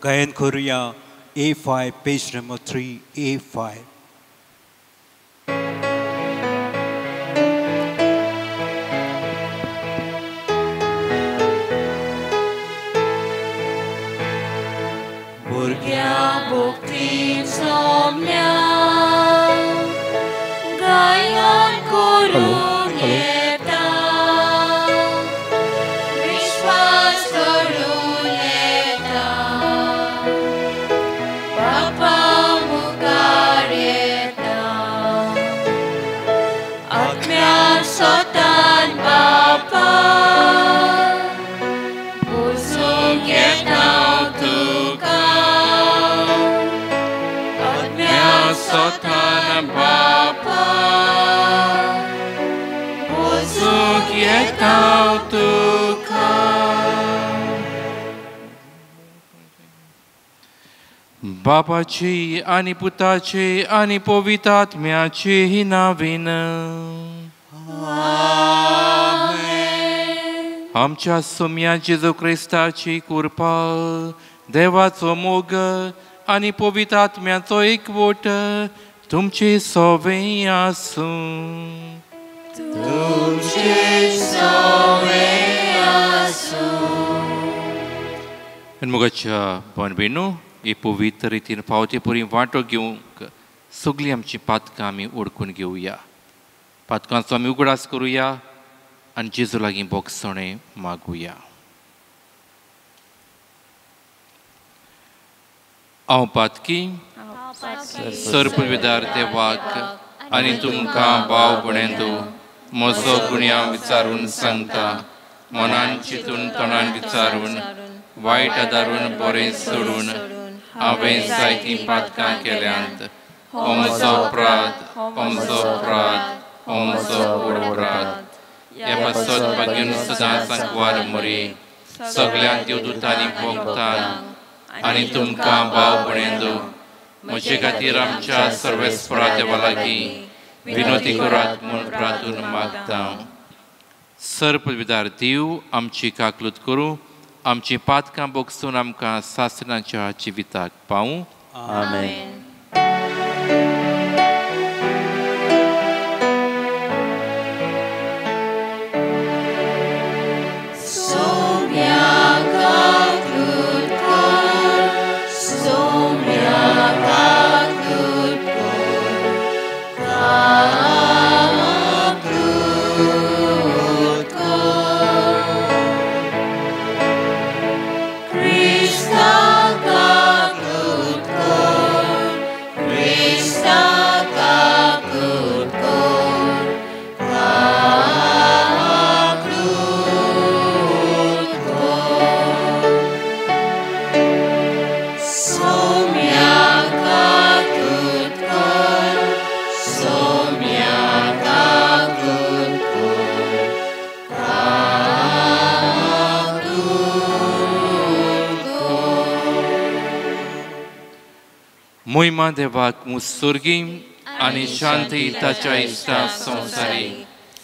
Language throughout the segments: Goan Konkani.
गायन करुया A5 page number 3 A5. भुरग्यां भक्तीन सोमल्या गायन करूंक येता, विश्वास करूंक येता, बापा मुखार येता, आत्म्यान सोतान बापा पुसूंक येता तुका, आत्म्यान सोतान बापा पुसूंक येता तुका. बापाची आनी पुताची आनी पवित्र आत्म्याची नांवान. आमच्या सोम्या जेजू क्रिस्ताची कृपा, देवाचो मोग आनी पवित्र आत्म्याचो एकवट तुमचे सवे आसूं. तुमचे सवे आसूं. मोगाच्या भयण-भयणींनो, हे पवित्र रितीन फावते परी वांटो घेवंक सगळीं आमची पातकां आमी ओडकून घेवया. पातकांचो आमी उगडास करुया आनी जेजू लागीं भोगसणें मागुया. हांव पातकी सर्पविदार देवाक आनी तुमकां भाव भयणींनो म्हजो गुन्यांव विचारून सांगता, मनान चिंतून तोंडान विचारून वायट आदारून बरें सोडून हांवें जायतीं पातकां केल्यांत. हो म्हजो अपराध, हो म्हजो अपराध, हो म्हजो व्हड अपराध. ह्या पासत भाग्यून सदां सांकवार मरी सगळ्यांक देवदूतांनी भोगतान आनी तुमकां भाव भयणींनो म्हजे खातीर आमच्या सर्वेस्परा देवा लागीं विनोती करात म्हूण प्रार्थून मागता. सर्पविदार देव आमची काकलूत करूं, आमची पातकां भोगसून आमकां सासणाच्या जिविताक पावूं. आमेन. मोहिमा देवाक मुसुर्गी आनी शांती ताच्या इश्टा संवसारी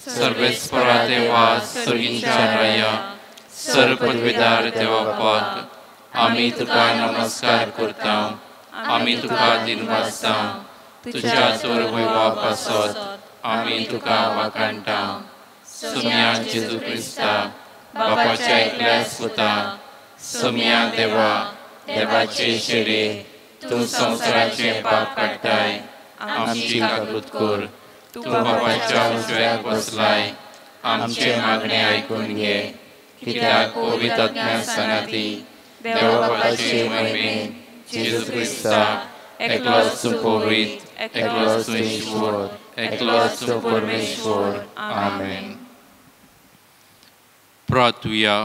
सर्वेस्परा देवा सर्गीच्या राया सर्वपदवीदार देवापाक आमी तुका नमस्कार करता, आमी तुका दिनवासता. तुज्या तोर वैवा पासत आमी तुका वाखाणटा. सोम्या जेजू क्रिस्ता बापाच्या एकल्या पुता, सोम्या देवा देवाचे शेरे, तूं संवसाराचे पाप काडटाय, आमची काकूत कर. तूं बापाच्या उजव्याक बसलाय, आमचे मागणे आयकून घे. कित्याक पवित्र आत्म्या सांगाती देवा बापाचे महिमेन जेजू क्रिस्ता एकलोच तूं पवित्र, एकलोच तूं ईश्वर, एकलोच तूं परमेश्वर. आमेन. प्रार्थुया.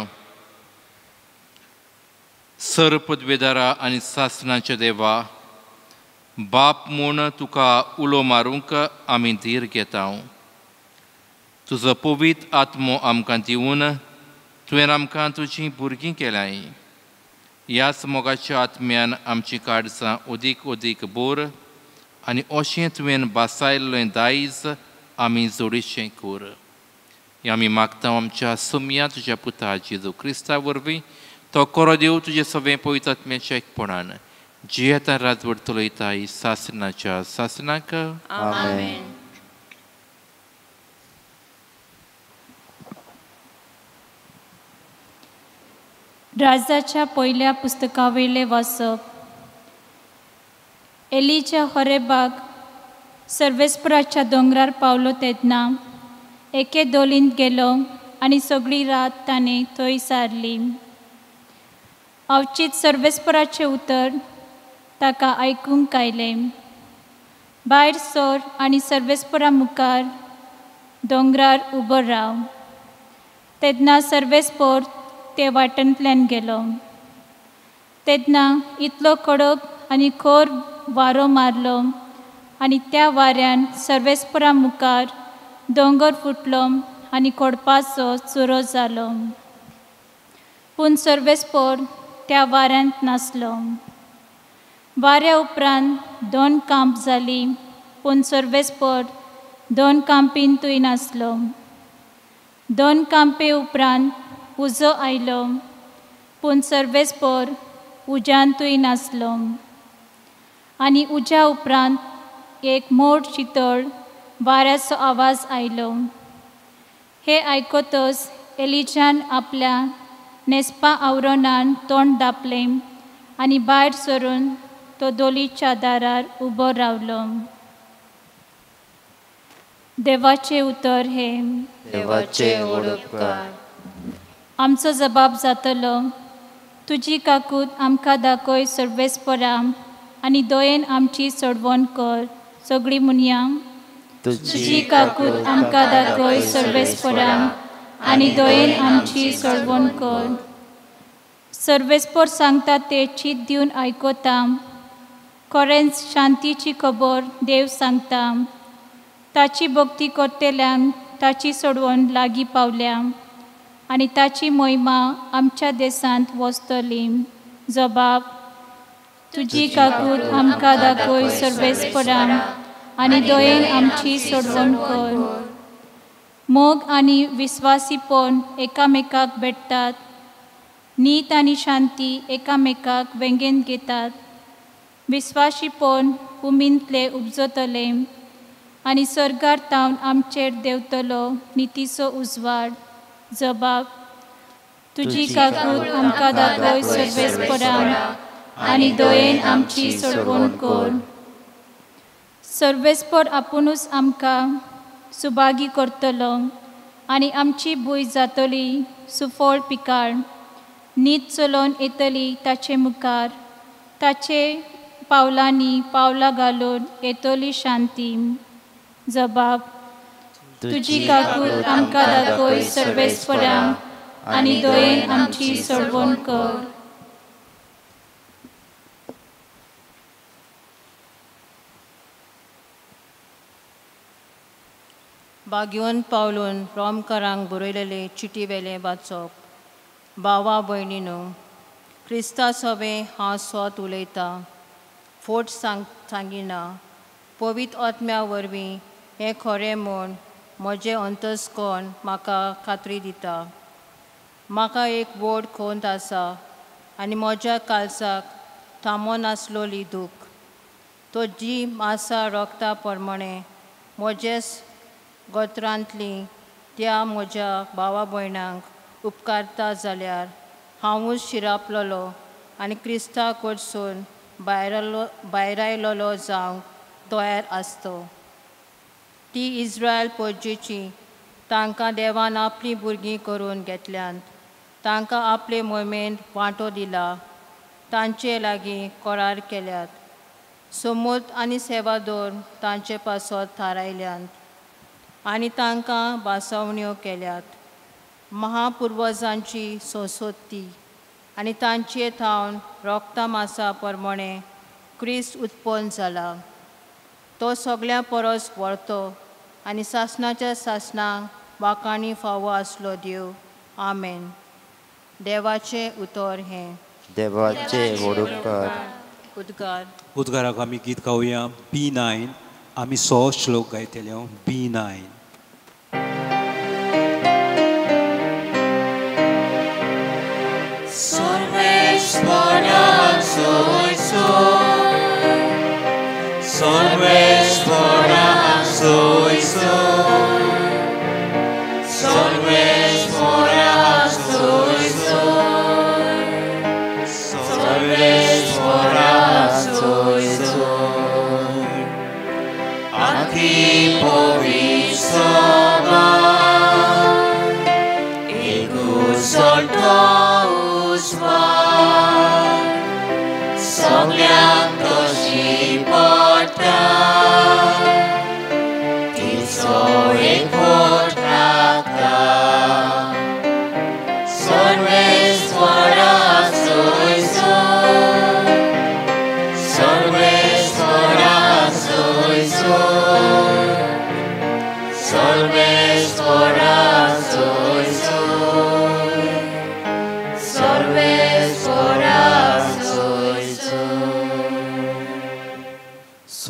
सर्पदवेदारा आनी सासणाच्या देवा, बाप म्हूण तुका उलो मारूंक आमी धीर घेता. तुजो पवित्र आत्मो आमकां दिवन तुवें आमकां तुजीं भुरगीं केल्यांय. ह्याच मोगाच्या आत्म्यान आमचीं काळजां अदीक अदीक बोर आनी अशें तुवें बासायल्लें दायज आमी जोडीचें कर. आमी मागता आमच्या सोम्या तुज्या पुता जेजू क्रिस्ता वरवीं, तो कोरो देव तुजे सवें पवित्र आत्म्याच्या एकपणान जियेता राजवट चलयताय सासनाच्या सासनाक. आमेन. राजाच्या पयल्या पुस्तकावयलें वाचप. एलीच्या होरेबाक सर्वेस्पराच्या दोंगरार पावलो तेन्ना एके दोलींत गेलो आनी सगळी रात ताणें थंय सारली. अवचीत सर्वेस्पराचें उतर ताका आयकूंक आयलें, भायर सर आनी सर्वेस्परा मुखार दोंगरार उबो राव. तेन्ना सर्वेस्पर ते वाटेंतल्यान गेलो. तेन्ना इतलो कडक आनी खर वारो मारलो आनी त्या वाऱ्यान सर्वेस्परा मुखार दोंगर फुटलो आनी कोडपाचो चुरो जालो. पूण सर्वेस्पर त्या वाऱ्यांत नासलो. वाऱ्या उपरांत दोन कांप जाली, पूण सर्वेस्पर दोन कांपींतूय नासलो. दोन कांपे उपरांत उजो आयलो, पूण सर्वेस्पर उज्यांतूय नासलो. आनी उज्या उपरांत एक मोड शितळ वाऱ्याचो आवाज आयलो. हे आयकतच एलिजान आपल्या नेसपा आवरणान तोंड दापलें आनी भायर सरून तो दोलीच्या दारार उबो रावलो. देवाचें उतर हें. देवाचें उपकार. आमचो जबाब जातलो, तुजी काकूत आमकां दाखय सर्वेस्परा आनी दयेन आमची सोडवण कर. सगळीं म्हणया, तुजी काकूत आमकां दाखय सर्वेस्परा आनी दयेन आमची सोडवण कर. सर्वेस्पर सांगता ते चीत दिवन आयकता. खरेंच शांतीची खबर देव सांगता. ताची भक्ती करतल्यांक ताची सोडवण लागीं पावल्या आनी ताची मोहिमा आमच्या देशांत वसतली. जबाब, तुजी काकूत आमकां दाखय सर्वेस्परा आनी दयेन आमची सोडवण कर. मोग आनी विस्वासीपण एकामेकाक भेटतात. नीत आनी शांती एकामेकाक वेंगेंत घेतात. विस्वासीपण उमींतले उपजतले आनी सर्गार तावन आमचेर देंवतलो नितीचो उजवाड. जबाब, तुजी काकूत आमकां दाखय सर्वेस्परा आनी दयेन आमची सोडवण कर. सर्वेस्पर आपुणूच आमकां सुभागी करतलो आनी आमची भूंय जातली सुफळ पिकाळ. नीत चलोवन येतली ताचे मुखार, ताचे पावलांनी पावलां घालून येतली शांती. जबाब, तुजी काकूत आमकां दाखय सर्वेस्परा आनी दयेन आमची सोडवण कर. बागयोन पावलून रोमकारांक बरयलेले चिटी वेलें वाचप. भावा भयणीनो, क्रिस्ता सवें हांव स्वत उलयतां, फोट सांगिना. पवित्र आत्म्या वरवीं हें खरें म्हूण म्हजें अंतस्कर्ण म्हाका खात्री दिता. म्हाका एक व्हड खोंत आसा आनी म्हज्या कालसाक थांबो नासलोली दूख. तो जी मासा रोगता प्रमाणे म्हजेच गोत्रांतली त्या म्हज्या भावा भयणांक उपकारता जाल्यार हांवूच शिरापलोलो आनी क्रिस्ता कडसून भायरायलोलो जावंक तयार आसतो. ती इस्रायल पोरजेची, तांकां देवान आपलीं भुरगीं करून घेतल्यांत, तांकां आपले मोहिमेंत वांटो दिला, तांचे लागीं करार केल्यात, सोमूत आनी सेवादोर तांचे पासत थारायल्यांत आनी तांकां भासावण्यो केल्यात. महापुर्वजांची संसोत्ती आनी तांचे थावन रोगता मासा प्रमाणे क्रिस्त उत्पन्न जाला. तो सगळ्यां परस व्हरतो आनी सासणाच्या सासणाक वाखाणी फावो आसलो देव. आमेन. देवाचें उतर हें. देवाचें उपकार. उद्गार. उद्गाराक आमी गीत गावया B9. आमी 100 श्लोक गायतले B9.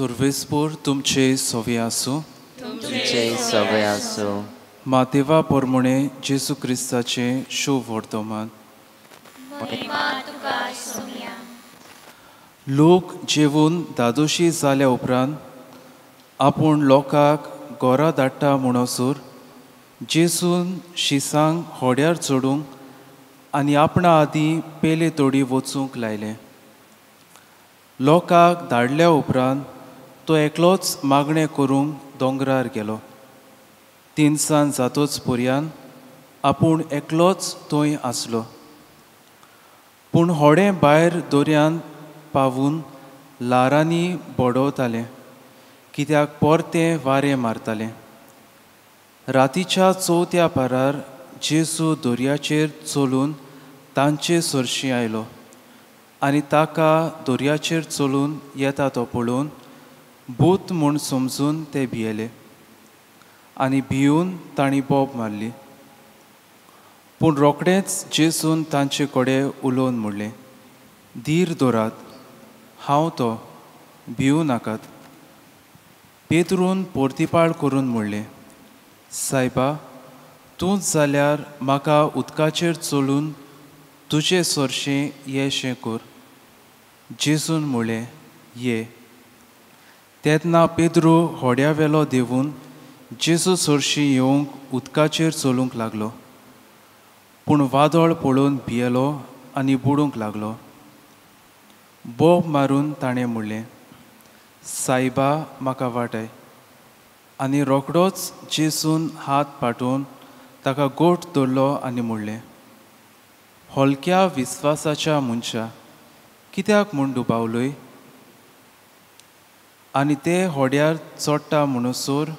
सर्वेस्पोर तुमचे सोवे आसूं. तुमचे सोवे आसूं. मातेवा पोरमुणे जेजू क्रिस्ताचे शुभ वर्तमान. लोक जेवून दादोशी जाल्या उपरांत आपूण लोकांक गोरा धाडटा म्हणसर जेजून शिसांक होड्यार चडूंक आनी आपणा आदीं पेले तोडी वचूंक लायलें. लोकांक धाडल्या उपरांत तो एकलोच मागणें करूंक दोंगरार गेलो. तिनसान जातोच पर्यान आपूण एकलोच थंय आसलो. पूण होडें भायर दर्यांत पावून ल्हारांनी बडोवतालें, कित्याक परतें वारें मारतालें. रातीच्या चवथ्या पारार जेजू दर्याचेर चलून तांचे सरशीं आयलो आनी ताका दर्याचेर चलून येता तो पळोवन भूत म्हूण समजून ते भियेले आनी भिवन तांणी बोब मारली. पूण रोखडेंच जेजून तांचे कडेन उलोवन म्हणलें, धीर दवरात, हांव तो, भिवू नाकात. पेत्रून पोर्तिपाळ करून म्हणलें, सायबा, तूंच जाल्यार म्हाका उदकाचेर चलून तुजे सरशें येशें कर. जेजून म्हणलें, ये. तेन्ना पेद्रू होड्या वेलो देंवून जेजू सरशीं येवंक उदकाचेर चलूंक लागलो. पूण वादळ पळोवन भियेलो आनी बुडूंक लागलो. बोब मारून ताणें म्हणलें, सायबा, म्हाका वाटय. आनी रोखडोच जेजून हात पाठोवन ताका गोठ धरलो आनी म्हणलें, हलक्या विस्वासाच्या मनशा, कित्याक म्हूण दुबावलोय? आनी ते होड्यार चडटा म्हणसर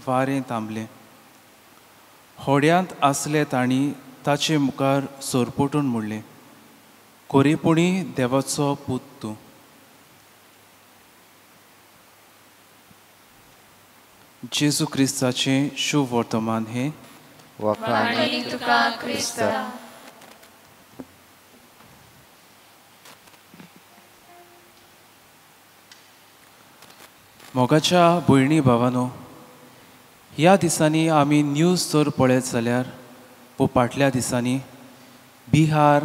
वारें थांबलें. होड्यांत आसले तांणी ताचे मुखार सरपटून म्हणलें, खरेपणी देवाचो पूत तूं. जेजू क्रिस्ताचें शुभ वर्तमान हें. मोगाच्या भयणी भावानो, ह्या दिसांनी आमी न्यूज जर पळयत जाल्यार वो फाटल्या दिसांनी बिहार,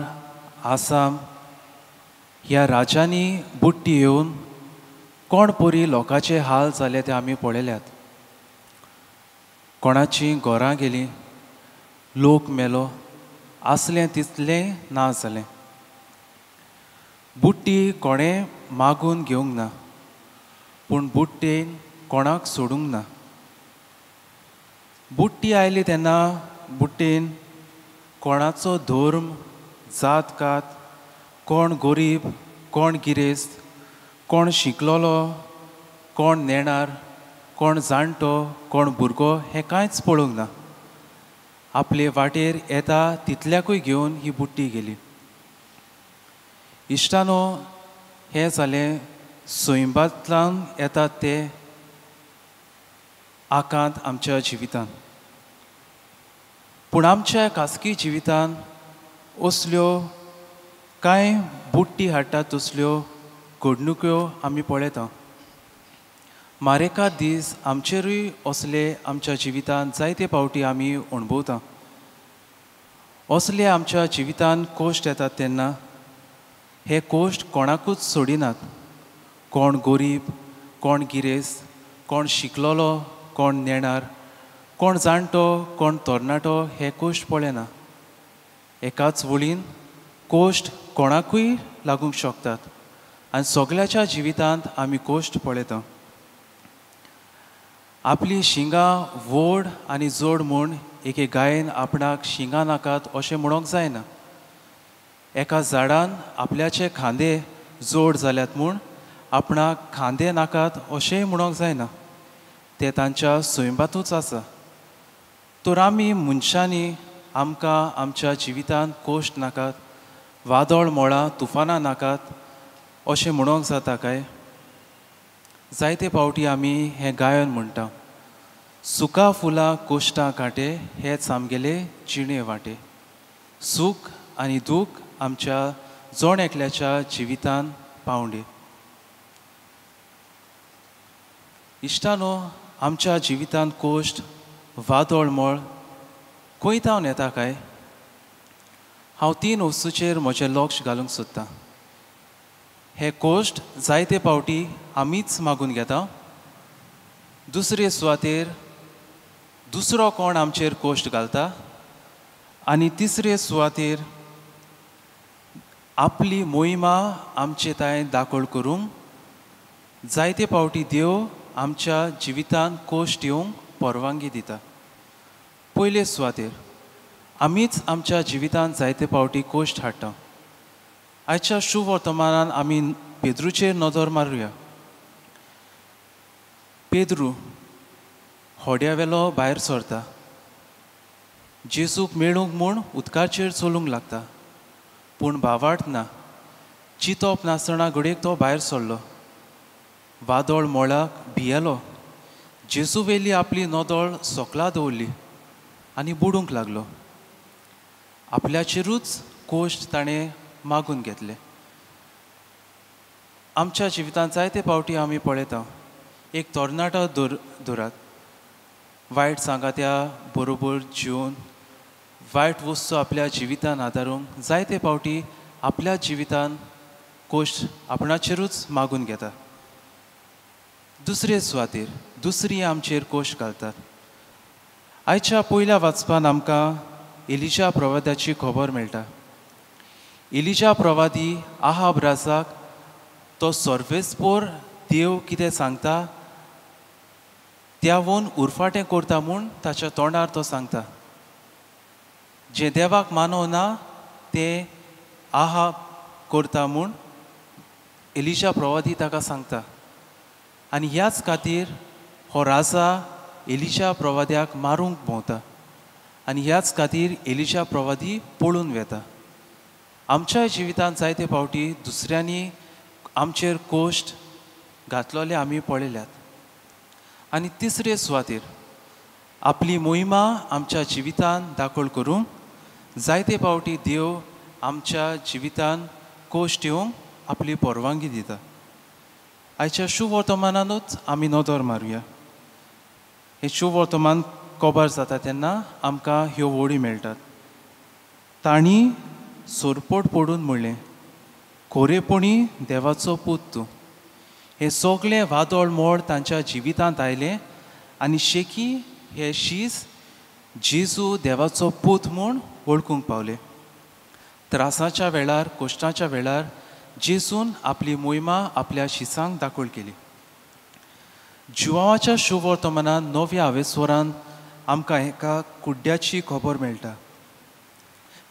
आसाम ह्या राज्यांनी बुडटी येवन कोण परी लोकांचे हाल जाले ते आमी पळयल्यात. कोणाचीं घरां गेलीं, लोक मेलो, आसलें तितलें ना जालें. बुडटी कोणें मागून घेवंक ना, पूण बुडटेन कोणाक सोडूंक ना. बुडटी आयली तेन्ना बुडटेन कोणाचो धर्म, जात कात, कोण गरीब, कोण गिरेस्त, कोण शिकलोलो, कोण नेणार, कोण जाणटो, कोण भुरगो हें कांयच पळोवंक ना. आपले वाटेर येता तितल्याकूय घेवन ही बुडटी गेली. इश्टानो, हें जालें सैमांतल्यान येतात ते आकांत आमच्या जिवितांत. पूण आमच्या खासगी जिवितांत असल्यो कांय बुडटी हाडटा तसल्यो घडणुक्यो आमी पळयता. मारेकार दीस आमचेरूय असले आमच्या जिवितांत जायते फावटी आमी अणभवता. असले आमच्या जिवितांत कोश्ट येतात तेन्ना हे कोश्ट कोणाकूच सोडिनात. कोण गरीब, कोण गिरेस्त, कोण शिकलोलो, कोण नेणार, कोण जाणटो, कोण तरणाटो हे कोश्ट पळयना. एकाच वळीन कोश्ट कोणाकूय लागूंक शकतात आनी सगळ्याच्या जिवितांत आमी कोश्ट पळयता. आपली शिंगां व्हड आनी जोड म्हूण एके गायेन आपणाक शिंगां नाकात अशें म्हणूंक जायना. एका झाडान आपल्याचे खांदे जोड जाल्यात म्हूण आपणाक खांदे नाकात अशेंय म्हणूंक जायना. ते तांच्या सैमांतूच आसा. तर आमी मनशांनी आमकां आमच्या जिवितांत कोश्ट नाकात, वादळ मोळां तुफानां नाकात अशें म्हणूंक जाता काय? जायते फावटी आमी हें गायन म्हणटा, सुका फुलां कोश्टां कांटे हेच आमगेले जिणे वांटे. सूख आनी दूख आमच्या जण एकल्याच्या जिवितांत पावंडे. इश्टानो, आमच्या जिवितांत कोश्ट वादळ मळ खंय तावन येता काय? हांव 3 वस्तूचेर म्हजें लक्ष घालूंक सोदतां. हे कोश्ट जायते पावटी आमीच मागून घेता. दुसरे सुवातेर दुसरो कोण आमचेर कोश्ट घालता आनी तिसरे सुवातेर आपली मोहिमा आमचे तांय दाखल करूंक जायते पावटी देव आमच्या जिवितांत कोश्ट येवंक परवानगी दिता. पयले सुवातेर आमीच आमच्या जिवितांत जायते पावटी कोश्ट हाडटा. आयच्या शुभवर्तमानान आमी पेद्रूचेर नदर मारुया. पेद्रू होड्या वेलो भायर सरता, जेजूक मेळूंक म्हूण उदकाचेर चलूंक लागता, पूण भावार्थ ना, चिंतप नासतना घडयेक तो भायर सरलो. वादळ मोळाक भियेलो, जेजू वेली आपली नदळ सोकला दवरली आनी बुडूंक लागलो. आपल्याचेरूच कोश्ट ताणें मागून घेतले. आमच्या जिवितांत जायते पावटी आमी पळयता, एक तरणाटो धरात, वायट सांगात्या बरोबर जिवन वायट वस्तू आपल्या जिवितान आदारूंक जायते पावटी आपल्या जिवितान कोश्ट आपणाचेरूच मागून घेता. दुसरे सुवातेर दुसरी आमचेर कोश्ट घालतात. आयच्या पयल्या वाचपान आमकां एलिजा प्रवाद्याची खबर मेळटा. एलिजा प्रवादी आहाब राजाक तो सर्वेस्पोर देव कितें सांगता त्यावून उरफाटें करता म्हूण ताच्या तोंडार तो सांगता. जें देवाक मानवना तें आहाब करता म्हूण एलिजा प्रवादी ताका सांगता आनी ह्याच खातीर हो राजा एलिजा प्रवाद्याक मारूंक भोंवता आनी ह्याच खातीर एलिजा प्रवादी पळून वेता. आमच्या जिवितांत जायते पावटी दुसऱ्यांनी आमचेर कोश्ट घातलेले आमी पळयल्यात. आनी तिसरे सुवातेर आपली मोहिमा आमच्या जिवितांत दाखल करूंक जायते पावटी देव आमच्या जिवितांत कोश्ट येवंक आपली परवानगी दिता. आयच्या शुभवर्तमानानूच आमी नदर मारुया. हें शुभवर्तमान कबर जाता तेन्ना आमकां ह्यो वळी मेळटात. तांणी सोरपोट पडून म्हणलें, खरेपणी देवाचो पूत तूं. हें सगळें वादळ मोड तांच्या जिवितांत आयलें आनी शेकी हे शीस जेजू देवाचो पूत म्हूण वळखूंक पावले. त्रासाच्या वेळार, कोश्टाच्या वेळार जेजून आपली मोहिमा आपल्या शिसांक दाखल केली. जुवाच्या शुभवर्तमानान नव्या आवेस्वरान आमकां एका कुड्ड्याची खबर मेळटा.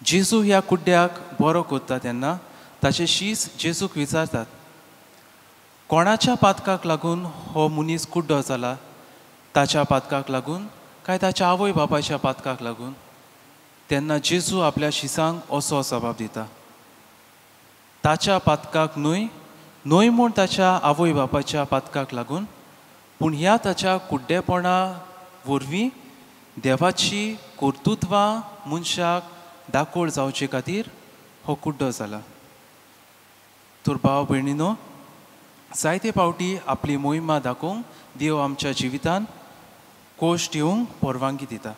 जेजू ह्या कुड्ड्याक बरो करता तेन्ना ताचे शीस जेजूक विचारतात, कोणाच्या पातकाक लागून हो मनीस कुड्डो जाला, ताच्या पातकाक लागून काय ताच्या आवय बापायच्या पातकाक लागून? तेन्ना जेजू आपल्या शिसांक असो जबाब दिता, ताच्या पातकाक न्हय, न्हय म्हूण ताच्या आवय बापायच्या पातकाक लागून, पूण ह्या ताच्या कुड्डेपणा वरवीं देवाची कर्तृत्वां मनशाक दाखोळ जावचे खातीर हो कुड्डो जाला. तर भाव भयणीनो, जायते पावटी आपली मोहिमा दाखोवंक देव आमच्या जिवितांत कोश्ट येवंक परवानगी दिता.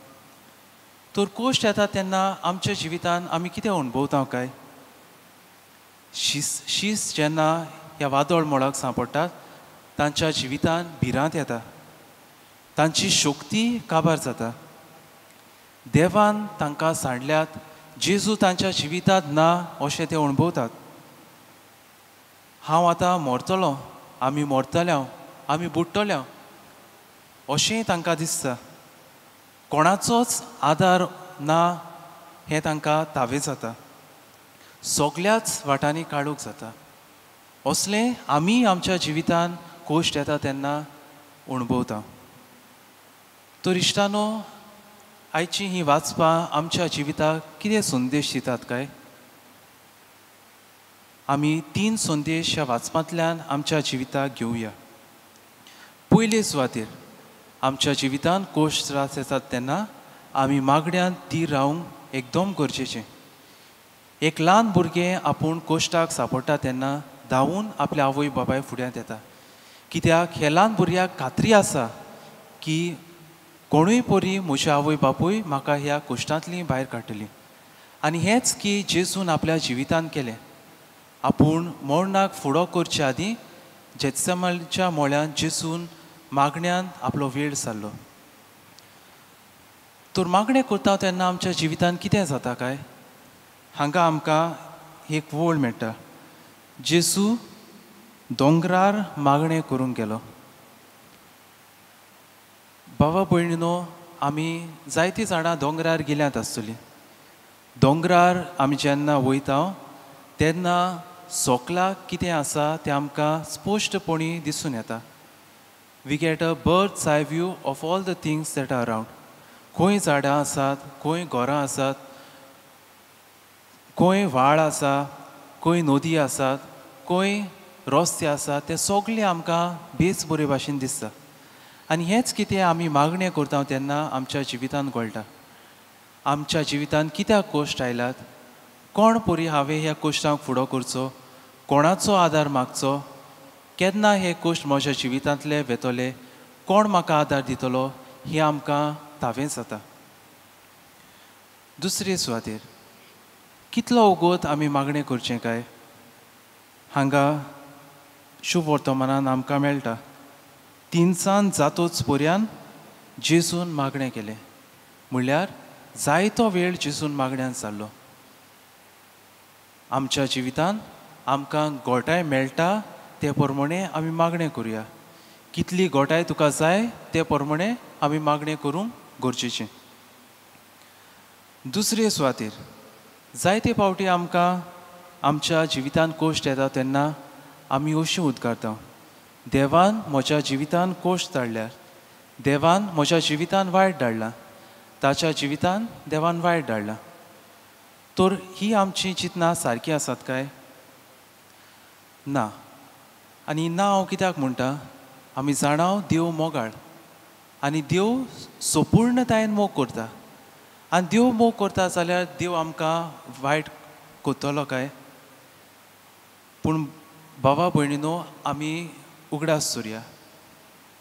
तर कोश्ट येता तेन्ना आमच्या जिवितांत आमी कितें अणभवता काय? शीस जेन्ना ह्या वादळ मोडाक सांपडटात तांच्या जिवितांत भिरांत येता, तांची शक्ती काबार जाता. देवान तांकां सांडल्यात, जेजू तांच्या जिवितांत ना अशें ते अणभवतात. हांव आतां मरतलो, आमी मरतल्या, आमी बुडटल्या अशेंय तांकां दिसता. कोणाचोच आदार ना हें तांकां तावे जाता. सगल्याच वाटांनी काळोख जाता. असलें आमी आमच्या जिवितांत कोश्ट येता तेन्ना अणभवता. तर इश्टानो, आयची ही वाचपां आमच्या जिविताक कितें संदेश दितात काय? आमी 3 संदेश ह्या वाचपांतल्यान आमच्या जिविताक घेवया. पयले सुवातेर आमच्या जिवितांत कोश्ट त्रास येतात तेन्ना आमी मागड्यांत धीर रावंक एकदम गरजेचें. एक ल्हान भुरगें आपूण कोश्टाक सांपडटा तेन्ना धांवून आपल्या आवय बापाय फुड्यांत येता, कित्याक हे ल्हान भुरग्याक खात्री आसा की कोणूय परी म्हजी आवय बापूय म्हाका ह्या कोश्टांतली भायर काडटली. आनी हेंच की जेजून आपल्या जिवितांत केलें. आपूण मरणाक फुडो करचे आदीं जेत्समाच्या मोळ्यान जेजून मागण्यान आपलो वेळ सारलो. तर मागणें करता तेन्ना आमच्या जिवितांत कितें जाता काय? हांगा आमकां एक वळ मेळटा. जेजू दोंगरार मागणें करूंक गेलो. बाबा भयणीनो, आमी जायतीं जाणां दोंगरार गेल्यांत आसतलीं. दोंगरार आमी जेन्ना वयता तेन्ना सोकलाक कितें आसा तें आमकां स्पश्टपणी दिसून येता. We get a bird's eye view of all the things that are around. खंय झाडां आसात, खंय घरां आसात, खंय व्हाळ आसा, खंय नदी आसात, खंय रस्ते आसात, ते सगळे आमकां बेस बरे भाशेन दिसता. आनी हेंच कितें आमी मागणें करता तेन्ना आमच्या जिवितांत घोळटा. आमच्या जिवितांत कित्याक कश्ट आयल्यात, कोण परी हांवें ह्या कश्टांक फुडो करचो, कोणाचो आदार मागचो, केन्ना हे कश्ट म्हज्या जिवितांतले वेतले, कोण म्हाका आदार दितलो, हें आमकां तावेंच जाता. दुसरे सुवातेर कितलो वगत आमी मागणें करचें काय? हांगा शुभ वर्तमानान आमकां मेळटा. तिनसान जातोच पर्यान जेजून मागणें केलें. म्हणल्यार जायतो वेळ जेजून मागण्यान जाल्लो. आमच्या जिवितांत आमकां गोठाय मेळटा ते प्रमाणे आमी मागणें करुया. कितली गोठाय तुका जाय ते प्रमाणे आमी मागणें करूंक गरजेचें. दुसरे सुवातेर जायते फावटी आमकां आमच्या जिवितांत कश्ट येता तेन्ना आमी अशीं उद्गारता, देवान म्हज्या जिवितांत कश्ट धाडल्यार, देवान म्हज्या जिवितांत वायट धाडलां, ताच्या जिवितांत देवान वायट धाडलां. तर ही आमची चिंतनां सारकीं आसात काय? ना. आनी ना हांव कित्याक म्हणटा? आमी जाणाव देव मोगाळ आनी देव संपूर्णतायेन मोग करता. आनी देव मोग करता जाल्यार देव आमकां वायट करतलो काय? पूण बाबा भयणीनो, आमी उगडास दवरया,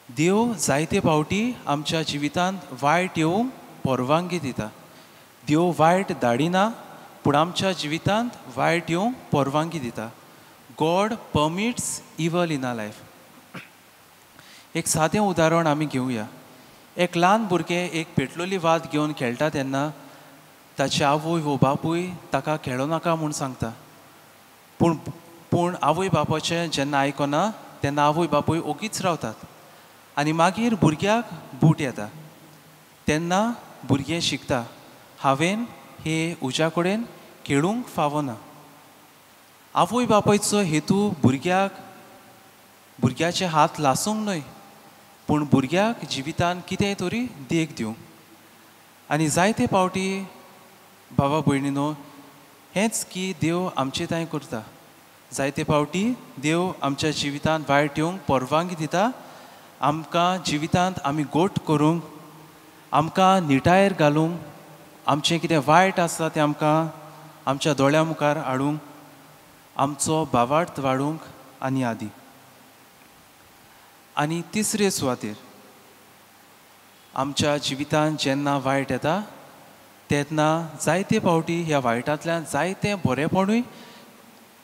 देव जायते फावटी आमच्या जिवितांत वायट येवंक परवानगी दिता. देव वायट धाडिना, पूण आमच्या जिवितांत वायट येवंक परवानगी दिता. God permits evil in our life. एक सादें उदाहरण आमी घेवया. एक ल्हान भुरगें एक पेटलोली वात घेवन खेळटा तेन्ना ताची आवय वो बापूय ताका खेळो नाका म्हूण सांगता. पूण पूण आवय बापायचें जेन्ना आयकना तेन्ना आवय बापूय ओगीच रावतात आनी मागीर भुरग्याक बूट येता. तेन्ना भुरगें शिकता, हांवें हे उज्या कडेन खेळूंक फावना. आवय बापायचो हेतू भुरग्याक भुरग्याचे हात लासूंक न्हय, पूण भुरग्याक जिवितान कितें तरी देख दिवंक. आनी जायते फावटी बाबा भयणीनो, हेंच की देव आमचे तांय करता. जायते फावटी देव आमच्या जिवितांत वायट येवंक परवानगी दिता, आमकां जिवितांत आमी गोट करूंक, आमकां निटायेर घालूंक, आमचें कितें वायट आसा तें आमकां आमच्या दोळ्या मुखार हाडूंक, आमचो भावार्थ वाडूंक आनी आदी. आनी तिसरे सुवातेर आमच्या जिवितांत जेन्ना वायट येता तेन्ना जायते फावटी ह्या वायटांतल्यान जायते बरेपणूय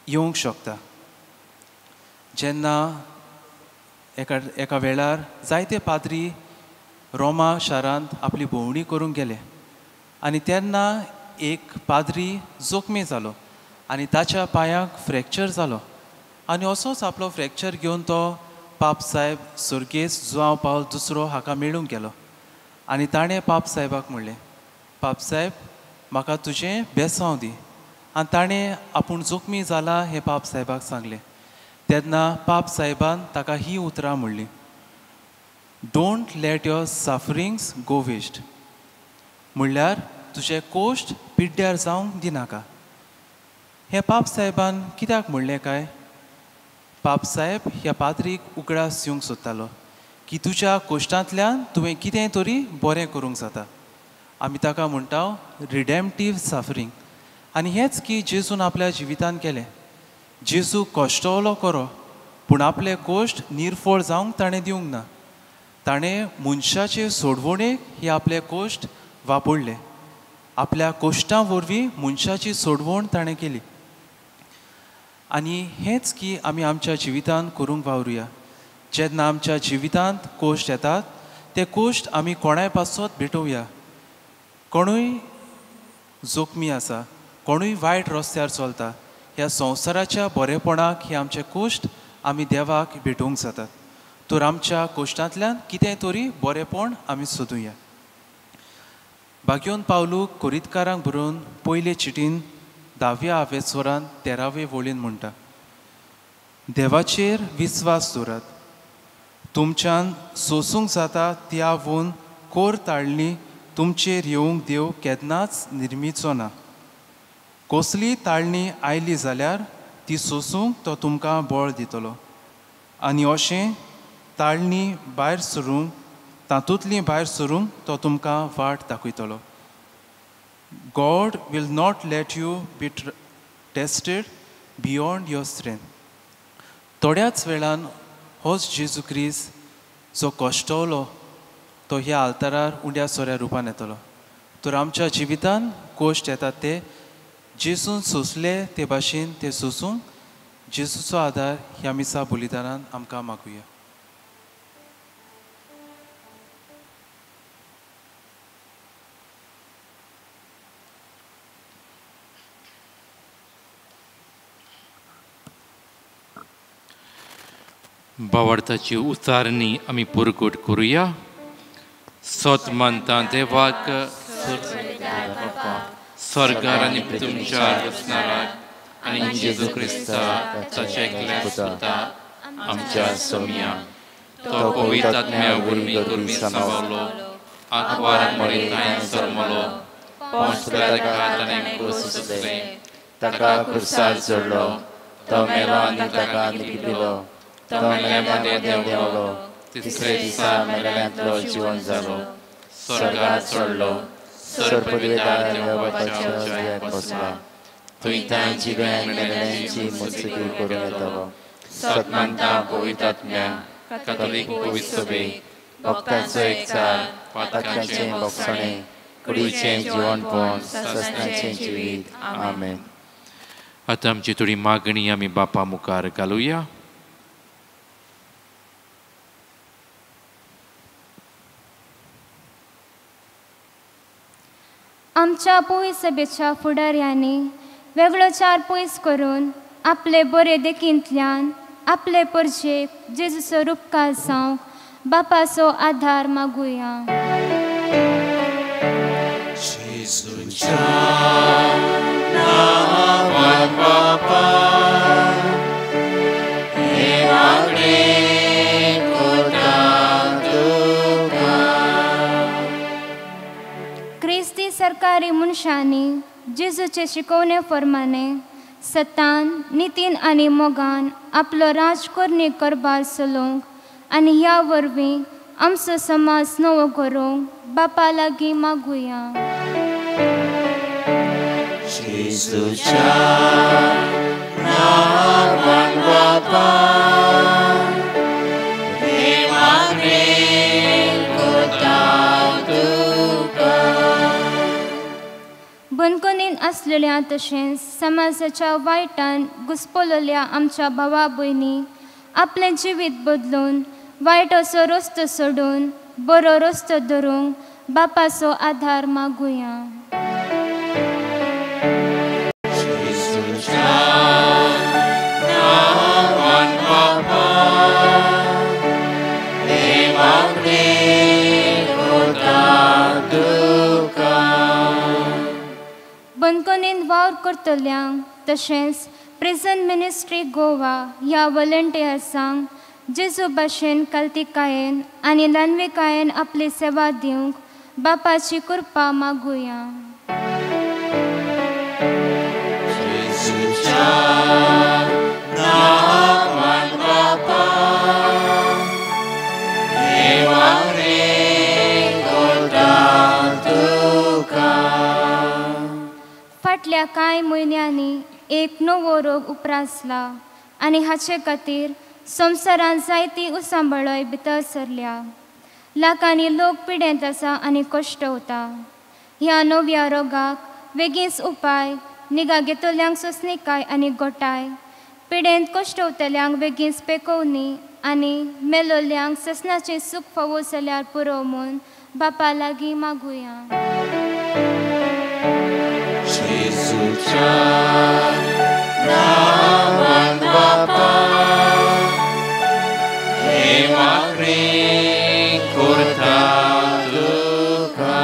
येवंक शकता. जेन्ना एका एका वेळार जायते पाद्री रोमा शारांत आपली भोंवडी करूंक गेले आनी तेन्ना एक पाद्री जखमी जालो आनी ताच्या पांयाक फ्रॅक्चर जालो आनी असोच आपलो फ्रॅक्चर घेवन तो पाप साहेब सर्गेस्त जुआंव पावल दुसरो हाका मेळूंक गेलो आनी ताणें पाप साहेबाक म्हणलें, पाप साहेब म्हाका तुजें बेसांव दी. आनी ताणें आपूण जखमी जाला हें पाप साहेबाक सांगलें. तेन्ना पाप साहेबान ताका ही उतरां म्हणलीं, don't let your sufferings go waste. म्हणल्यार तुजें कोश्ट पिड्ड्यार जावंक दिनाका. हें पाप साहेबान कित्याक म्हणलें काय? पाप साहेब ह्या पाद्रीक उगडास दिवंक सोदतालो की तुज्या कोश्टांतल्यान तुवें कितें तरी बरें करूंक जाता. आमी ताका म्हणटा रिडेम्पटीव सफरींग. आनी हेंच की जेजून आपल्या जिवितान केलें. जेजू कश्टवलो खरो, पूण आपले कोश्ट निर्फळ जावंक ताणें दिवंक ना. ताणें मनशाचे सोडवणेक ही आपले कोश्ट वापरले. आपल्या कोश्टां वरवीं मनशाची सोडवण ताणें केली. आनी हेंच की आमी आमच्या जिवितांत करूंक वावरुया. जेन्ना आमच्या जिवितांत कोश्ट येतात ते कोश्ट आमी कोणाय पासत भेटोवया. कोणूय जोखमी आसा, कोणूय वायट रस्त्यार चलता, ह्या संवसाराच्या बरेपणाक हे आमचे कोश्ट आमी देवाक भेटोवंक जातात. तर आमच्या कोश्टांतल्यान कितें तरी बरेपण आमी सोदुया. भाग्योन पावलू कोरितकारांक बरोवन पयले चिटीन 10व्या आवेस्वरान 13वे वळीन म्हणटा, देवाचेर विस्वास दवरात, तुमच्यान सोसूंक जाता त्या वून कोर ताळणी तुमचेर येवंक देव केन्नाच निर्मिचो ना. कसली ताळणी आयली जाल्यार ती सोसूंक तो तुमकां बळ दितलो आनी अशें ताळणी भायर सरूंक तातूंतली भायर सरूंक तो तुमकां वाट दाखयतलो. God will not let you be tested beyond your strength. थोड्याच वेळान होच जेजू क्रिस्त जो कश्टवलो तो ह्या आल्तारार उंड्या सोऱ्या रुपान येतलो. तर आमच्या जिवितान कोश्ट येतात ते जेजून सोंसले ते भाशेन ते सोसूंक जेजूचो आदार ह्या मिसा बलिदानान आमकां मागुया. भावार्थाची उचारणी आमी पुरगुट करुया. सत मानता देवाक, स्वर्गार आनी तुमच्या वचणाराक आनी जेजू क्रिस्ता ताच्या एकल्या सुता आमच्या सोमया, तो पवित्र आत्म्या वरवीं गुरमी सांबाळलो, आंकवार मरे जल्मलो, पोंच ताणें क्रूस सोंसलें, ताका खुर्सार चडलो, तो मेलो आनी ताका लिपिलो, तो मेल्ल्या देंवलो, तिसरे दिसा मेल्ल्यांतलो जिवन जालो, स्वर्गार चडलो, सर्वपदवीदार देवाच्या उजव्याक बसला, थंय तांय जिव्यान मेल्ल्यांची मुजकी करूंक येतलो. सत मानता पवित्र आत्म्या, कातोलीक पवित्र सभेक, भक्तांचो एकचार, पातकांचें भोगसणें, कुडीचें जिवनपण, सस्नाचें जिवीत. आमेन. आतां आमची थोडी मागणी आमी बापा मुखार घालुया. आमच्या पयस सभेच्या फुडाऱ्यांनी वेगळो चार पयस करून आपले बरे देखींतल्यान आपले परजेक जेजूचो रुपकार जावंक बापाचो आधार मागुया. जेजूच्या नांवान बापा हे मागणें करता तुका. क्रिस्ती सरकारी मनशांनी जेजूचे शिकवणे प्रमाणे सतान नितीन आनी मोगान आपलो राजकरणी करबार चलोवंक आनी ह्या वरवीं आमचो समाज नवो करूंक बापा लागीं मागुया. जेजूच्या नांवान बापा हे मागणें करता तुका. बंदखणीन आसलेल्या तशेंच समाजाच्या वायटान घुस्पलेल्या आमच्या भावा भयणी आपलें जिवीत बदलून वायट असो रस्तो सोडून बरो रस्तो धरूंक बापाचो आधार मागुया. जेजूच्या नांवान बापा हे मागणें करता तुका. बंदखणीन वावर करतल्यांक तशेंच प्रिजन मिनिस्ट्री गोवा ह्या वॉलंटियर्सांक जेजू भाशेन कालतिकायेन आनी ल्हानविकायेन आपली सेवा दिवंक बापाची कृपा मागुया. जेजूच्या नांवान बापा हे मागणें करता तुका. फाटल्या कांय म्हयन्यांनी एक नवो रोग उप्रासला आनी हाचे खातीर संवसारांत जायती उसांबळय भितर सरल्या. लाखांनी लोक पिडेंत आसा आनी कश्ट वता. ह्या नव्या रोगाक वेगींच उपाय, निगा घेतल्यांक सोंसणीकाय आनी गोटाय, पिडेंत कश्टवतल्यांक वेगींच पेकोवनी आनी मेलोल्यांक ससनाचें सूख फावो जाल्यार पुरो म्हूण बापा लागीं मागुया. जेजूच्या नांवान बापा हे मागणें करता तुका.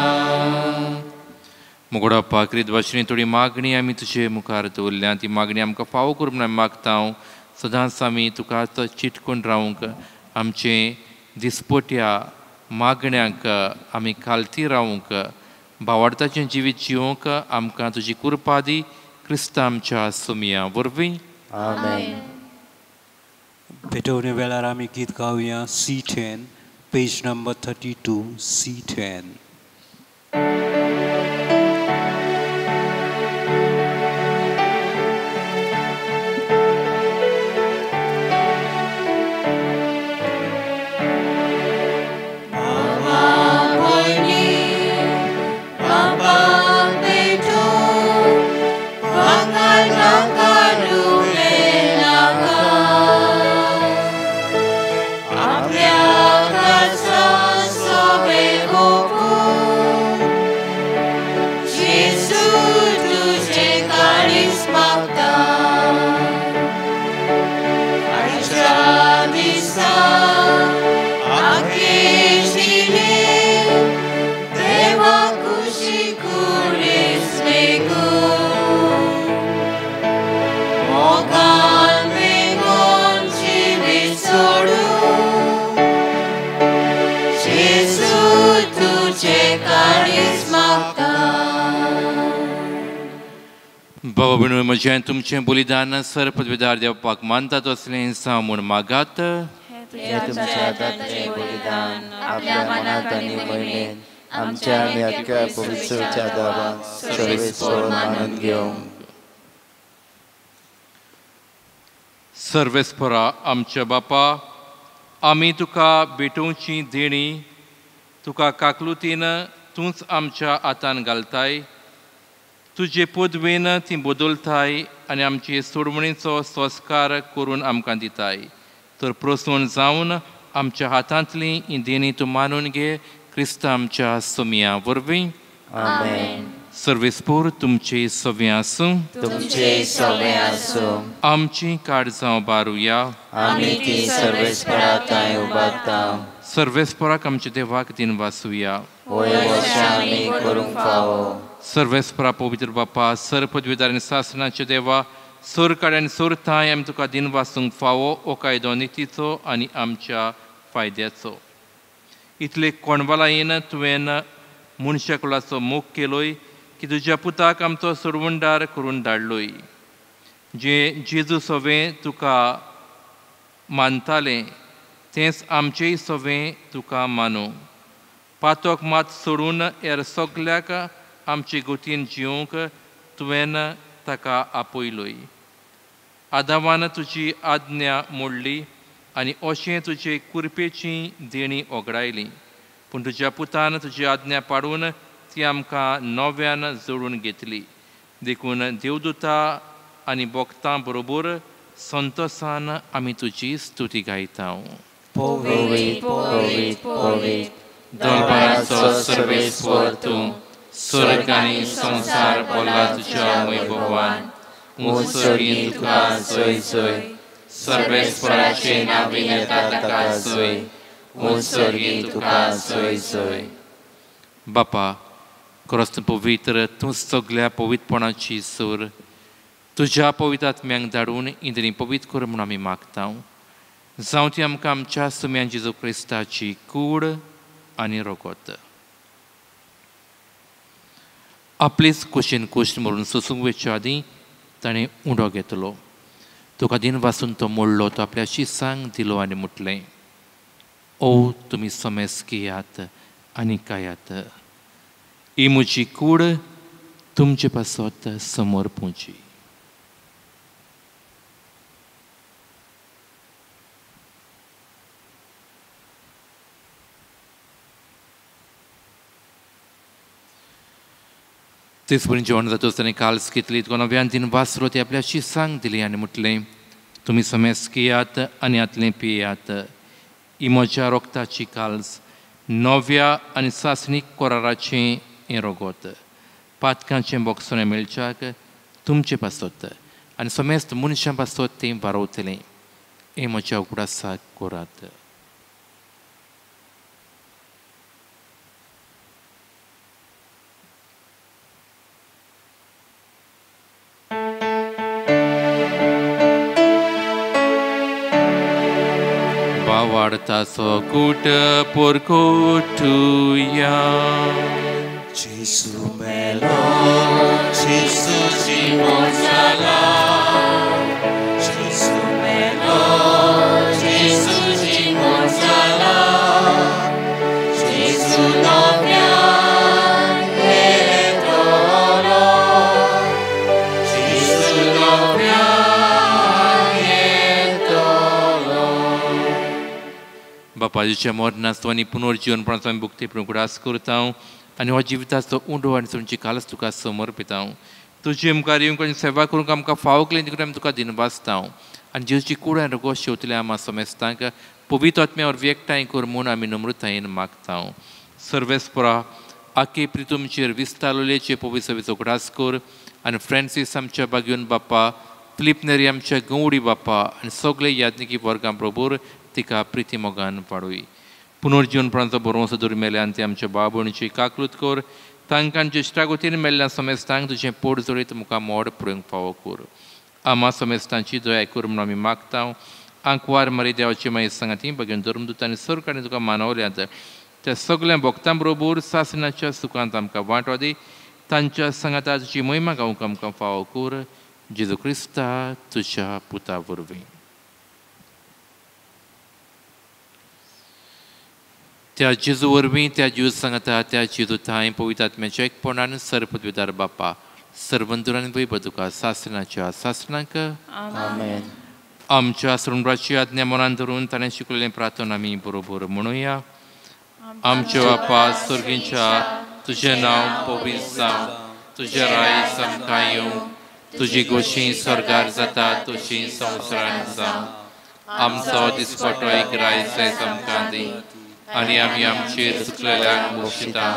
मोगोडा क्रिदवाशिनी थोडी मागणी आमी तुजे मुखार दवरल्या. ती मागणी आमकां फावो करूं म्हूण आमी मागता. सदांच आमी तुका चिटकून रावंक, आमचे दिसपट्या मागण्यांक आमी खालती रावंक, भावार्थाचें जिवीत जिवंक आमकां तुजी कृपा दी. क्रिस्ता आमच्या सोमया वरवीं. आमेन. भेटवणे वेळार आमी गीत गावया C10, page number 32, C10. बाबा भयणींनो, म्हजें तुमचें बलिदान सर पदवीदार देवपाक मानता तसलें जावं म्हूण मागात. हें तुमच्या हातांतलें बलिदान आपल्या मनांत आनी म्हयनेन आमच्या आनी अख्ख्या पवित्रच्या दावान सर्वेस्पर मानून घेवंक. सर्वेस्परा आमच्या बापा, आमी तुका भेटोवची देणी तुका काकलुतीन तूंच आमच्या हातान घालताय. तुजे पदवेन ती बदलताय आनी आमचे सोडवणेचो संस्कार करून आमकां दिताय. तर प्रसन्न जावन आमच्या हातांतली ही देणी तूं मानून घे. क्रिस्ता आमच्या सोमया वरवीं. आमेन. सर्वेस्पर तुमचे सवे आसूं. तुमचे सवे आसूं. आमची काळजां उबारुया. आमी ती सर्वेस्परा थंय उबारता. सर्वेस्पराक आमच्या देवाक दिन वासुया. वय वशें आमी करूंक फावो. सर्वेस्परा पवित्र बापा, सर पदवीदार आनी सासणाचे देवा, सोर आनी सोरताय आमी तुका दिन वासूंक फावो हो कायदो नितीचो आनी आमच्या फायद्याचो. इतले कोणवालायेन तुवें मनशा कुळाचो मोग केलोय की तुज्या पुताक आमचो सोडवणदार करून धाडलोय. जे जेजू सवें तुका मानतालें तेंच आमचेय सवें तुका मानू. पातोक मात सोडून हेर सगल्याक आमचे गोतीन जिवंक तुवें ताका आपयलोय. आदावान तुजी आज्ञा मोडली आनी अशें तुजे कुरपेची देणी ओगडायली. पूण तुज्या पुतान तुजी आज्ञा पाडून ती आमकां नव्यान जोडून घेतली. देखून देवदूता आनी भक्तां बरोबर संतोसान आमी तुजी स्तुती गायता. पवित्र पवित्र पवित्र दरबाराचो सर्वेस्पर तूं, स्वर्ग आनी संवसार भरला तुज्या वैभवान. उत्सर्गीन तुका जय जय, सर्वेस्पराचे नांवान येता ताका जय, उत्सर्गीन तुका जय जय. बापा, खरोच तूं पवित्र, तूं सगल्या पवित्रपणाची सूर. तुज्या पवित्र आत्म्यांक धाडून इंद्री पवित्र कर म्हूण आमी मागता. जावं ती आमकां आमच्या सुम्यान जेजू क्रिस्ताची कूड आनी रगत. आपलेच कुशीन कुश मरून सोसूंक वचचे आदीं ताणें उंडो घेतलो. तुका दिन वासून तो मोडलो, तो आपल्या शिसांक दिलो आनी म्हटलें, ओ तुमी समेस घेयात आनी खायात, ही म्हजी कूड तुमचे पासत समोर पुजी. तेच परी जेवण जातच ताणें काल्स घेतली, तुका नव्यान तीन वासरो ती आपल्या शिसांक दिली आनी म्हटलें, तुमी समेस्त घेयात आनी हातलें पियात. ही म्हज्या रोगताची काल्स, नव्या आनी सासणीक कराराचें हें रोगोत. पातकांचें बोगसणें मेळच्याक तुमचे पासत आनी समेस्त मनशां पासत तें वारोवतलें. हें म्हज्या उगडासाक करात. वाडताचो कूट पोरकोटुया. जेजू मेलो, जेजू जिवो जाला, जेजू मेलो, जेजू जिवो जाला, जेजू नव्यान येतलो, जेजू नव्यान येतलो. बापाजीच्या मरणाचो आनी पुनर्जीवनपणाचो आमी भुगते उगडास करता आनी हो जिविताचो उंडो आनी तुमची कालच तुका समर्पिता. तुजे मुखार येवंक आनी सेवा करूंक आमकां फावो केली देखून आमी तुका दिनवासता आनी जेजूची कूड आनी रोगो शेवतले आमा समेस्तांक पवित्र आत्म्या वरवीं एकठांय कर म्हूण आमी नम्रतायेन मागता. सर्वेस्परा आखे प्रितुमचेर विस्तारलेचे पवित्र सभेचो उगडास कर आनी फ्रांसीस आमच्या बागेवन बाप्पा, फिलीप नेरी आमच्या गंवडी बाप्पा आनी सगळे याज्ञिकी वर्गां बरोबर तिका प्रिती मोगान वाडोय. पुनर्जीवनपणाचो भरवंसो दवर मेल्यान ते आमच्या बाबणची काकलूत कर. तांकां ज्येश्ठागोतीन मेल्ल्या समेस्तांक तुजें पोट जोडीत मुखार मोड पळोवंक फावो कर. आमा समेस्तांची दया कर म्हूण आमी मागता. आंकवार मारी देवाची मागीर सांगाती बगेन धर्मदूत आनी सरकारान तुका मानवल्यात त्या सगळ्या भक्तां बरोबर सासणाच्या सुखांत आमकां वांटो दी. तांच्या सांगाता तुजी महिमा गावंक आमकां फावो कर. जेजू क्रिस्ता तुज्या पुता वरवीं. त्या जेजू वरवीं, त्या जेजू सांगता, त्या जेजू थांय पवित्र आत्म्याच्या एकपणान सर्वपदवीदार बापा सर्वंतुरान वैभव तुका सासणाच्या सासणाक. आमेन. आमच्या सृंबराची आज्ञा मनान धरून ताणें शिकयल्लें प्रार्थना आमी बरोबर म्हणुया. आमच्या बापा स्वर्गींच्या, तुजें नांव पवित्र जावं, तुजें राय आमकां येवं, तुजी गोशी स्वर्गार जाता तशी संवसारांत जावं. आमचो दिसपटो एक राय जायज आमकां दी आनी आमी आमचेर चुकलेल्यांक मोक्षिता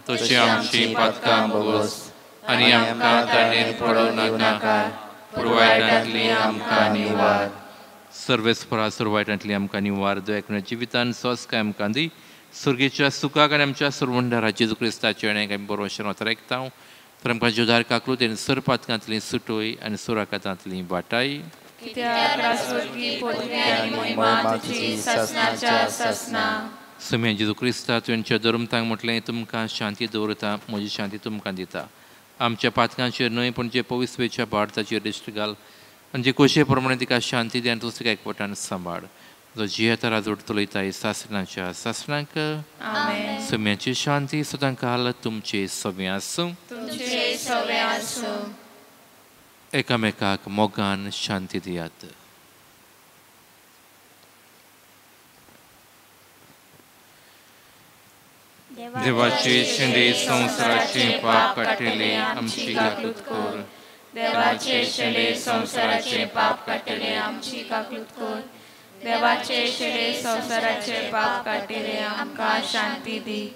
तशी आमची पातकां भोगोस आनी आमकां ताणेर पडूं नाका, पूण वायटांतली आमकां निवार. सर्वेस्परा सर्व वायटांतली आमकां निवार. दया जिवितान सोंसकाय आमकां दी. सुर्गेच्या सुखाक आनी आमच्या सुरवंडारा जेजू क्रिस्ताचे आनी आमी बरो शरण राखता. तर आमकां जुदार काकलूत आनी सरपातकांतली सुटोय आनी सुराकातांतली वाटाय. समें जेजू क्रिस्ता तुवें धर्मतांक म्हटलें, तुमकां शांती दवरता, म्हजी शांती तुमकां दिता. आमच्या पातकांचेर न्हय पूण जे पवित्रवेच्या भारताचेर दिश्ट घाल आनी जे कोशे प्रमाणे तिका शांती दी आनी तूं तिका एकवटान सांबाळ. जो जियेता राजवट चलयता सासणाच्या सासणाक. सम्याची शांती सदां काल तुमचे सवे आसूं. एकामेकाक मोगान शांती दियात. देवाचे शेंडे संवसाराचे पाप काडटले आमची काकूत कर. देवाचे शेंडे संवसाराचे पाप काडटले आमची काकूत कर. देवाचे शेंडे संवसाराचे पाप काडटले आमकां शांती दी.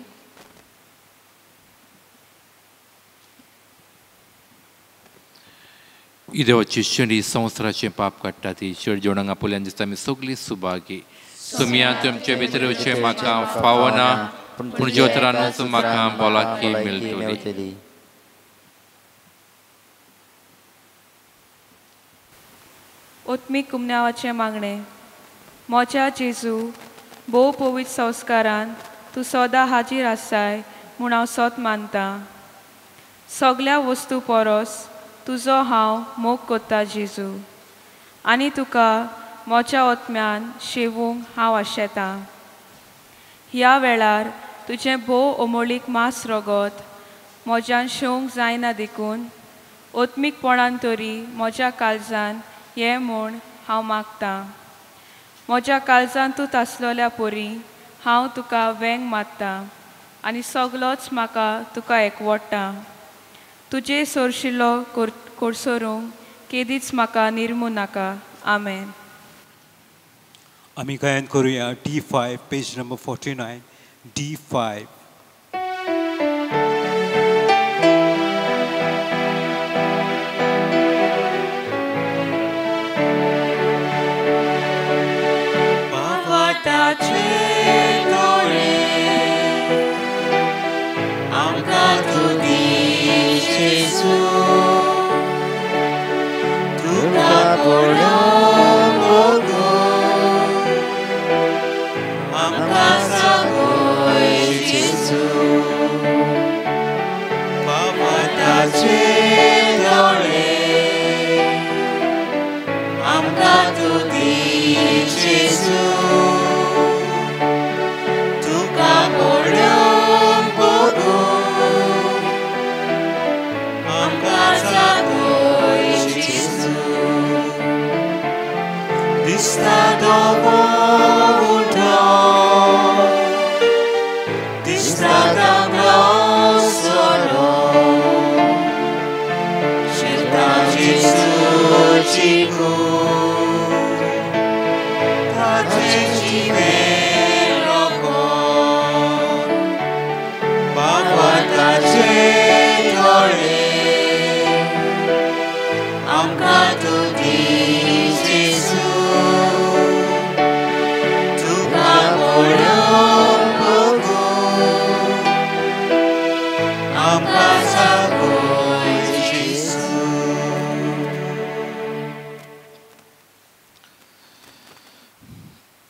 देवाची शेंडी संवसाराचे पाप काडटा ती शेड जेवणाक आपल्यान दिसता आमी सगळीं सुभागी. तुमी तुमचे भितर येवचें म्हाका फावना, पूण ज्योतरानूच म्हाका भलायकी मेळटली. ओत्मीक कुमन्यावाचें मागणें. म्हज्या जेजू, भोव पवित्र संस्कारान तूं सदां हाजीर आसाय म्हूण हांव सत मानतां. सगल्या वस्तू परस तुजो हांव मोग कोत्ता जेजू, आनी तुका म्हज्या ओत्म्यान शेवूंक हांव आशेतां. ह्या वेळार तुजें भोव अमोळीक मांस रगत म्हज्यान शेवंक जायना देखून ओत्मीकपणान तरी म्हज्या काळजान हें म्हूण हांव मागतां. म्हज्या काळजान तूं तासलोल्या परी हांव तुका वेंग मारतां आनी सगलोच म्हाका तुका एकवडटा. तुजे सोरशिल्लो कोडसोरूंक केदीच म्हाका निर्मू नाका. आमेन. आमी गायन करुया D5 page number 49 D5.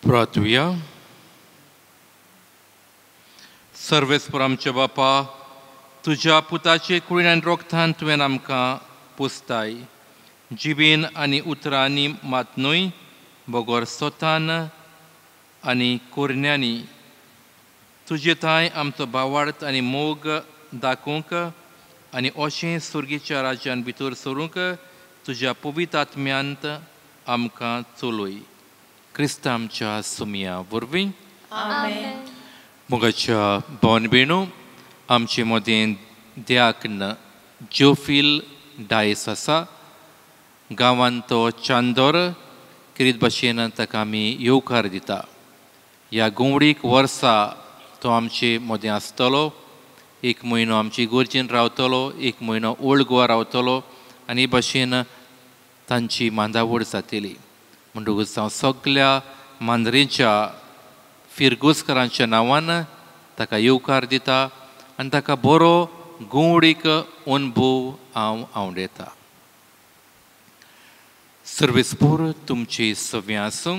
प्रार्थुया. सर्वेस्पर आमच्या बापा, तुज्या पुताचे कुडीन आनी रोगतान तुवें आमकां पुसताय. जिबेन आनी उतरांनी मात न्हय, बगर सोतान आनी कोरण्यांनी तुजे थांय आमचो भावार्थ आनी मोग दाखोवंक आनी अशें सुर्गीच्या राज्यान भितर सरूंक तुज्या पवित्र आत्म्यांत आमकां चलय. क्रिस्त आमच्या सुमया वरवीं. मोगाच्या भोवन भयणू, आमचे मदें द्याक्न जोफील डायस आसा. गांवांत तो चांदोर किरीत भाशेन ताका आमी येवकार दिता. ह्या गोंवडीक वर्सा तो आमचे मदें आसतलो. एक म्हयनो आमची गोरजेन रावतलो, एक म्हयनो ओल्ड गोवा रावतलो आनी भाशेन तांची मांदावड जातली. म्हणटकूच हांव सगल्या मांद्रेच्या फिरगोजकारांच्या नांवान ताका येवकार दिता आनी ताका बरो गोवडीक अणभव हांव आवडयता. सर्वेस्पोर तुमचे सव्वें आसूं.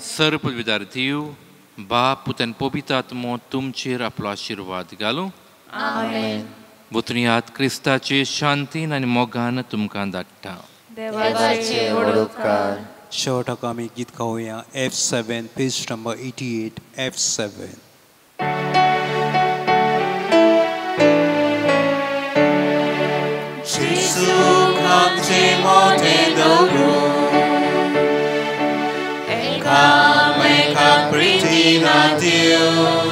सर्व विदार देव बाप पुत आनी पवित्र आत्मो तुमचेर आपलो आशिर्वाद घालूं. वतुनियात क्रिस्ताचे शांतीन आनी मोगान तुमकां धाडटा. शेवटाक आमी गीत गावया F7 page number 88 F7. Jesu आमचे मोठे दवरू एकामेका प्रितीन दिव.